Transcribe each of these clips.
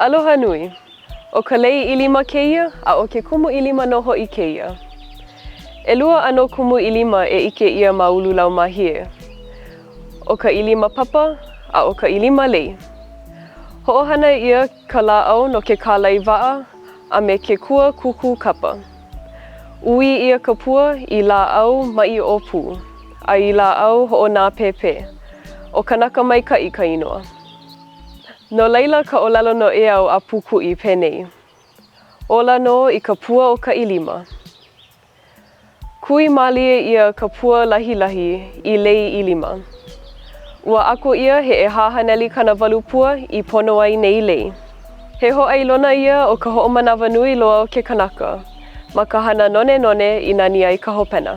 Aloha nui. ʻO ka lei ʻilima kēia, a ʻo ke kumu ʻilima nō hoʻi kēia. ʻElua ʻano kumu ʻilima e ʻike ʻia ma Ululaumāhie. ʻO ka ʻilima papa, a ʻo ka ʻilima lei. Hoʻohana ʻia ka lāʻau no ke kālai waʻa a me ke kua kukū kapa. ʻUī ʻia ka pua i lāʻau maʻi ʻōpū, a i lāʻau hoʻonāpēpē. ʻO Kanaka Maikaʻi ka inoa. No laila ka ʻōlelo noʻeau a Pūkuʻi penei, Ola nō i ka pua o ka ʻilima. Kui mālie ʻia ka pua lahilahi i lei ʻilima. Ua ʻako ʻia he 480 pua i pono ai nei lei. He hōʻailona ia o ka hoʻomanawanui loa o ke kanaka ma ka hana nonenone i nani ai ka hopena.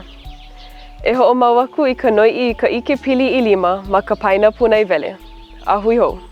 E hoʻomau aku i ka noiʻi i ka ʻikepili ʻilima ma ka paena pūnaewele. A hui hou.